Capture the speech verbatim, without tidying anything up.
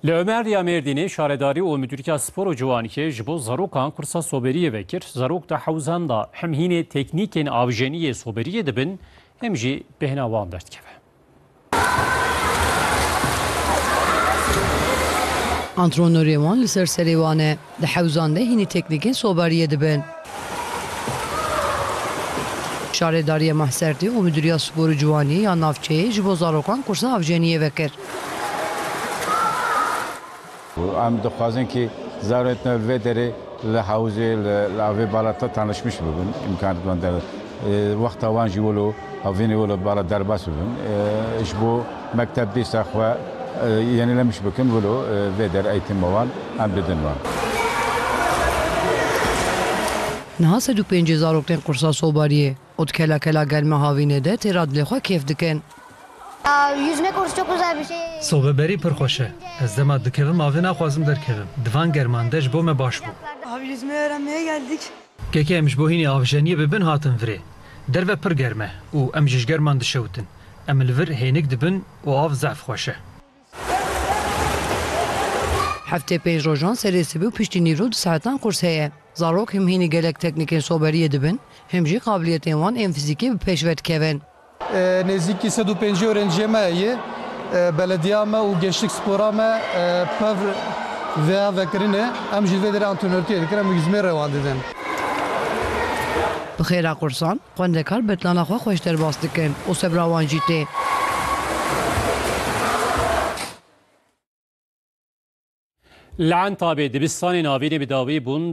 Li Omerya Mêrdînê Şaredarî û Mudîriya Spor û Ciwaniyê ji bo zarokan kursa soberiyê vekir. Zarok di hewzan de hem hînê teknîkên avjeniyê soberiyê dibin, hem jî bêhna wan derdikeve. Antrenorê wan li ser serê wan e. Di hewzan de hînî teknîkên sobariyê dibin. Şaredariya Mahsertê û Mudîriya Spor û Ciwaniyê ya navçeyê ji bo zarokan kursa avjeniyê vekir. Em dixwazin ki zarokên me vê derê li hewzê, li, li avê bala te tanişmiş bibin, îmkaniyet wan de. E, wexta wan jî wilo, havînê wilo bala derbas bibin. E, ji bo mekteb dîsa xwe, e, yenilemiş bikin, wilo, e, vê der eğitim wan em didin wan. Niha sed û pêncî zarok tên kursa sobariyê û di kela kela germa havînê de têra dilê xwe kêf dikin. Ya, yüzme kursu çok güzel bir şey. Sobeberî pir xweş e. Ez dema dikevim avê naxwazim derkevim. Di van german de ji bo me baş bû. Abi yüzme öğrenmeye geldik. Kekê em ji bo hînî avjeniyê bi bin hatin virê. Derve pir germ e û em ji german dişewitin. Em li vir hênik dibin û av zehf xweş e. Heftê pênc rojan serê sibê û piştî nîvro du saetan kurs heye. Zarok hem hînî gelek teknîkên soberiyê dibin, hem jî qabiliyetên wan ên fizîkî bi pêş ve dikevin. E, nêzîkî sed û pêncî öğrenciyê me ye. E, belediya me û gençlik spora me, e, pev vêya vekirinê. Em jî vê derê antrenortiyê dikin, em yüzmê rêwan didin. Bi xêra qursan, xwendekar betlana xwe xweş derbas dikin û sebra wan jî tê. Li Entabê dibistanên avînê bi dawî bûn.